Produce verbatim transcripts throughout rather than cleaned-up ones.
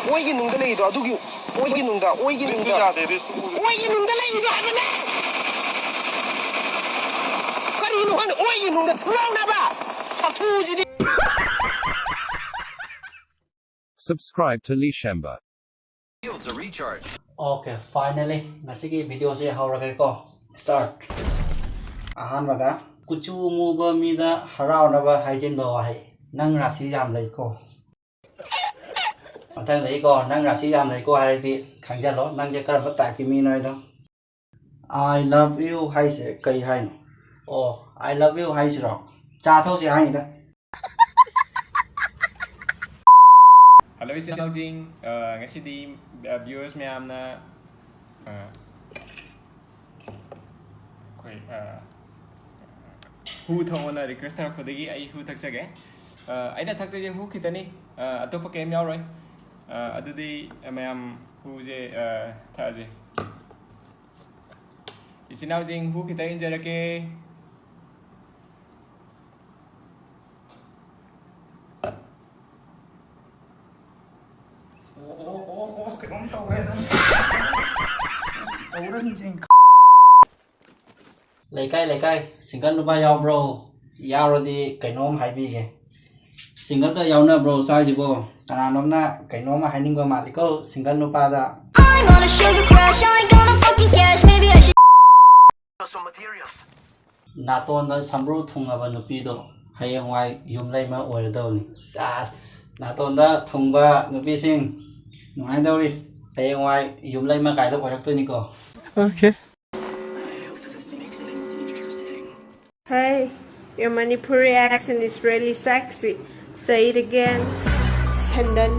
ꯑꯣꯏꯒꯤ ꯅꯨꯡꯗ ꯂꯩꯔꯤꯗꯣ, ꯑꯗꯨꯒꯤ ꯑꯣꯏꯒꯤ ꯅꯨꯡꯗ, ꯑꯣꯏꯒꯤ ꯅꯨꯡꯗ, ꯑꯣꯏꯒꯤ ꯅꯨꯡꯗ ꯂꯩꯔꯤꯗꯣ ꯍꯥꯏꯕꯅꯦ꯫ ꯀꯔꯤꯅꯣ ꯈꯪꯗꯦ, ꯑꯣꯏꯒꯤ ꯅꯨꯡꯗ ꯊꯨꯡꯂꯧꯅꯕ ꯁꯥꯊꯨꯁꯤꯗꯤ꯫ Subscribe to Lishemba. Fields a recharge. Okay, finally, ꯉꯁꯤꯒꯤ ꯚꯤꯗꯤꯑꯣꯁꯦ ꯍꯧꯔꯒꯦꯀꯣ꯫ Start. ꯑꯍꯥꯟꯕꯗ, ꯀꯨꯆꯨ ꯃꯨꯕ ꯃꯤꯗ ꯍꯔꯥꯎꯅꯕ ꯍꯥꯏꯖꯤꯟꯕ ꯋꯥꯍꯩ, "ꯅꯪ ꯔꯥꯁꯤ ꯌꯥꯝ ꯂꯩꯀꯣ"꯫ ꯃꯊꯪꯗꯒꯤꯀꯣ, "ꯅꯪ ꯔꯥꯁꯤ ꯌꯥꯝ ꯂꯩꯀꯣ" ꯍꯥꯏꯔꯗꯤ ꯈꯪꯖꯜꯂꯣ, ꯅꯪꯁꯦ ꯀꯔꯝꯕ type ꯀꯤ ꯃꯤꯅꯣ ꯍꯥꯏꯗꯣ꯫ "I love you" ꯍꯥꯏꯁꯦ ꯀꯩ ꯍꯥꯏꯅꯣ? ꯑꯣ, "I love you" ꯍꯥꯏꯁꯤꯔꯣ? ꯆꯥ ꯊꯧꯁꯤ ꯍꯥꯏꯅꯤꯗ꯫ Hello, ꯏꯆꯤꯟ ꯏꯅꯥꯎꯁꯤꯡ꯫ ꯑ, ꯉꯁꯤꯗꯤ, ꯑ, viewers ꯃꯌꯥꯝꯅ, ꯑ, ꯑꯩꯈꯣꯏ, ꯑ, ꯍꯨ ꯊꯛꯑꯣꯅ request ꯇꯧꯔꯛꯄꯗꯒꯤ ꯑꯩ ꯍꯨ ꯊꯛꯆꯒꯦ꯫ ꯑ, ꯑꯩꯅ ꯊꯛꯆꯒꯦ ꯍꯨ ꯈꯤꯇꯅꯤ꯫ ꯑ, ꯑꯇꯣꯞꯄ ꯀꯩꯝ ꯌꯥꯎꯔꯣꯏ꯫ ꯑ, ꯑꯗꯨꯗꯤ ꯃꯌꯥꯝ ꯍꯨꯁꯦ, ꯑ, ꯊꯛꯑꯁꯦ꯫ ꯏꯆꯤꯟ ꯏꯅꯥꯎꯁꯤꯡ, ꯍꯨ ꯈꯤꯇꯪ ꯏꯟꯖꯔꯛꯀꯦ꯫ ꯑꯣ, ꯑꯣ, ꯑꯣ, ꯑꯣ, ꯀꯩꯅꯣꯝ ꯇꯧꯔꯦꯗ꯫ ꯇꯧꯔꯅꯤꯁꯦ꯫ ꯂꯩꯀꯥꯏ, ꯂꯩꯀꯥꯏ, single ꯅꯨꯄꯥ ꯌꯥꯎꯕ꯭ꯔꯣ? ꯌꯥꯎꯔꯗꯤ ꯀꯩꯅꯣꯝ ꯍꯥꯏꯕꯤꯒꯦ꯫ Single ꯗ ꯌꯥꯎꯅꯕ꯭ꯔꯣ ꯁ꯭ꯋꯥꯏꯁꯤꯕꯣ? ꯀꯅꯥꯅꯣꯝꯅ ꯀꯩꯅꯣꯝꯃ ꯍꯥꯏꯅꯤꯡꯕ ꯃꯥꯜꯂꯤꯀꯣ, single ꯅꯨꯄꯥꯗ꯫ I'm on a sugar crash, I ain't got no fucking cash, maybe I should ꯅꯥꯇꯣꯟꯗ ꯁꯝꯕ꯭ꯔꯨ ꯊꯨꯡꯉꯕ ꯅꯨꯄꯤꯗꯣ ꯍꯌꯦꯡꯋꯥꯏ ꯌꯨꯝꯂꯩꯃ ꯑꯣꯏꯔꯗꯧꯅꯤ꯫ ꯆꯥꯁ! ꯅꯥꯇꯣꯟꯗ ꯊꯨꯡꯕ ꯅꯨꯄꯤꯁꯤꯡ ꯅꯨꯡꯉꯥꯏꯗꯧꯔꯤ꯫ ꯍꯌꯦꯡꯋꯥꯏ ꯌꯨꯝꯂꯩꯃ ꯀꯥꯏꯗꯣ ꯑꯣꯏꯔꯛꯇꯣꯏꯅꯤꯀꯣ꯫ Okay. Hey, your Manipuri accent is really sexy. Say it again. ꯁꯦꯟꯗꯟ,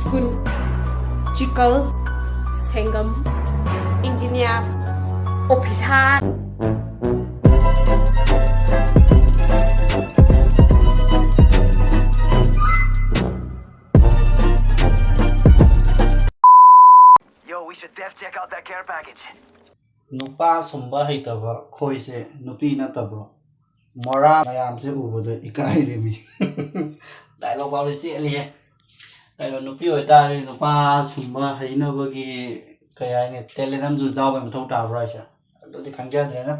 ꯁ꯭ꯀꯨꯜ, ꯆꯤꯀꯜ, ꯁꯦꯡꯒꯝ, engineer, officer. Yo, we should def check out that care package. ꯅꯨꯄꯥ ꯁꯨꯝꯕ ꯍꯩꯇꯕ ꯈꯣꯏꯁꯦ ꯅꯨꯄꯤ ꯅꯠꯇꯕ꯭ꯔꯣ? ꯃꯣꯔꯥ ꯃꯌꯥꯝꯁꯦ ꯎꯕꯗ ꯏꯀꯥꯏꯔꯦꯃꯤ꯫ Dialogue ꯐꯥꯎꯗꯤ ꯆꯦꯠꯂꯤꯍꯦ꯫ ꯀꯩꯅꯣ, ꯅꯨꯄꯤ ꯑꯣꯏꯇꯥꯔꯗꯤ ꯅꯨꯄꯥ ꯁꯨꯝꯕ ꯍꯩꯅꯕꯒꯤ, ꯀꯩ ꯍꯥꯏꯅꯤ, ꯇꯦꯂꯦꯟ ꯑꯃꯁꯨ ꯌꯥꯎꯕꯩ ꯃꯊꯧ ꯇꯥꯕ꯭ꯔꯣ ꯍꯥꯏꯁꯦ? ꯑꯗꯨꯗꯤ ꯈꯪꯖꯗ꯭ꯔꯦꯗ꯫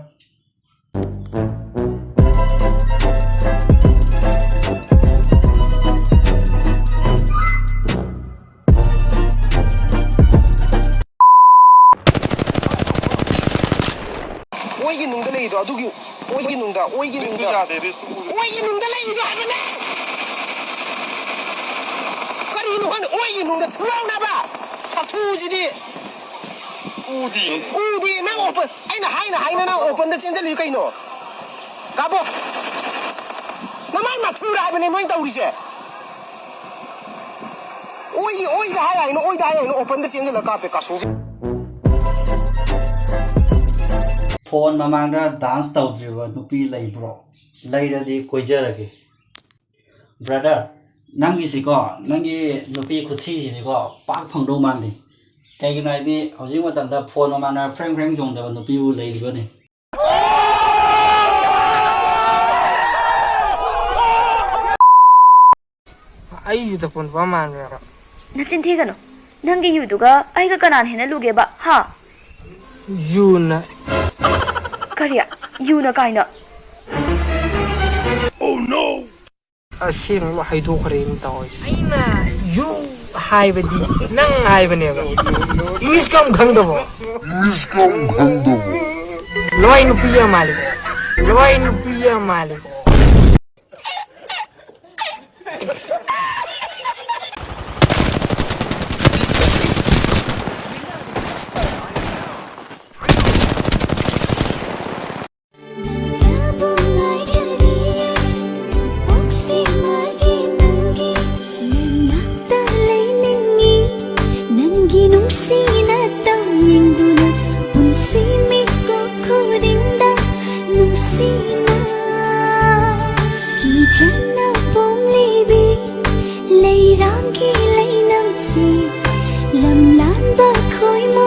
ꯑꯣꯏꯒꯤ ꯅꯨꯡꯗ ꯂꯩꯔꯤꯗꯣ, ꯑꯗꯨꯒꯤ ꯑꯣꯏꯒꯤ ꯅꯨꯡꯗ, ꯑꯣꯏꯒꯤ ꯅꯨꯡꯗ, ꯌꯥꯗꯦ, ꯑꯗꯨ ꯁꯨ-, ꯑꯣꯏꯒꯤ ꯅꯨꯡꯗ ꯂꯩꯔꯤꯗꯣ ꯍꯥꯏꯕꯅꯦ꯫ ꯀꯔꯤꯅꯣ ꯈꯪꯗꯦ, ꯑꯣꯏꯒꯤ ꯅꯨꯡꯗ ꯊꯨꯔꯥꯎꯅꯕ ꯁꯥꯊꯨꯁꯤꯗꯤ꯫ ꯎꯗꯤ꯫ ꯎꯗꯤ ꯅꯪ ꯑꯣꯄꯟ, ꯑꯩꯅ ꯍꯥꯏꯅ ꯍꯥꯏꯅ ꯅꯪ ꯑꯣꯄꯟꯗ ꯆꯦꯟꯁꯤꯜꯂꯤ ꯀꯩꯅꯣ? ꯀꯥꯕꯣ꯫ ꯅꯃꯥꯏ ꯃꯊꯨꯔꯥ ꯍꯥꯏꯕꯅꯦ ꯃꯣꯏꯅ ꯇꯧꯔꯤꯁꯦ꯫ ꯑꯣꯏꯒꯤ ꯑꯣꯏꯗ ꯍꯥꯏ ꯍꯥꯏꯅ, ꯑꯣꯏꯗ ꯍꯥꯏ ꯍꯥꯏꯅ ꯑꯣꯄꯟꯗ ꯆꯦꯟꯁꯤꯜꯂ ꯀꯥꯞꯄꯦ ꯀꯥꯁꯨꯒꯤ꯫ ꯐꯣꯟ ꯃꯃꯥꯡꯗ ꯗꯥꯟꯁ ꯇꯧꯗ꯭ꯔꯤꯕ ꯅꯨꯄꯤ ꯂꯩꯕ꯭ꯔꯣ? ꯂꯩꯔꯗꯤ ꯀꯣꯏꯖꯔꯒꯦ꯫ ꯕ꯭ꯔꯗꯔ, ꯅꯪꯒꯤꯁꯤꯀꯣ, ꯅꯪꯒꯤ ꯅꯨꯄꯤ ꯈꯨꯊꯤꯁꯤꯗꯤꯀꯣ, ꯄꯥꯛ ꯐꯪꯗꯧ ꯃꯥꯟꯗꯦ꯫ ꯀꯩꯒꯤꯅꯣ ꯍꯥꯏꯗꯤ, ꯍꯧꯖꯤꯛ ꯃꯇꯝꯗ ꯐꯣꯟ ꯃꯃꯥꯡꯗ ꯐ꯭ꯔꯦꯡ ꯐ꯭ꯔꯦꯡ ꯆꯣꯡꯗꯕ ꯅꯨꯄꯤꯕꯨ ꯂꯩꯔꯤꯕꯅꯤ꯫ ꯑꯩ ꯌꯨ ꯊꯛꯄ ꯅꯨꯄꯥ ꯃꯥꯟꯕ꯭ꯔꯕ? ꯅꯆꯤꯟ ꯊꯤꯒꯅꯨ꯫ ꯅꯪꯒꯤ ꯌꯨꯗꯨꯒ ꯑꯩꯒ ꯀꯅꯥꯅ ꯍꯦꯟꯅ ꯂꯨꯒꯦꯕ, ꯍꯥ? ꯌꯨꯅ꯫ ꯀꯔꯤ? ꯌꯨꯅ ꯀꯥꯏꯅ? ꯑꯁꯦꯡꯕ ꯍꯩꯗꯣꯛꯈ꯭ꯔꯦꯅ ꯇꯧꯔꯤꯁꯦ꯫ ꯑꯩꯅ ꯌꯨ ꯍꯥꯏꯕꯗꯤ ꯅꯪ ꯍꯥꯏꯕꯅꯦꯕ꯫ ꯏꯪꯂꯤꯁꯀ ꯑꯃꯨꯛ ꯈꯪꯗꯕꯣ? ꯂꯣꯏ ꯅꯨꯄꯤ ꯌꯥꯝ ꯃꯥꯜꯂꯤꯀꯣ꯫ ꯂꯣꯏ ꯅꯨꯄꯤ ꯌꯥꯝ ꯃꯥꯜꯂꯤꯀꯣ꯫ ꯅꯪꯒꯤ ꯅꯨꯡꯁꯤꯅ ꯇꯧꯅꯤꯡꯗꯨꯅ ꯄꯨꯟꯁꯤ ꯃꯤꯀꯨꯞ ꯈꯨꯗꯤꯡꯗ ꯅꯨꯡꯁꯤꯅ ꯀꯤꯖꯅ ꯄꯣꯝꯂꯤꯕꯤ ꯂꯩꯔꯥꯡꯒꯤ ꯂꯩꯅꯝꯁꯤ ꯂꯝꯂꯥꯟꯕ ꯈꯣꯏꯃꯨ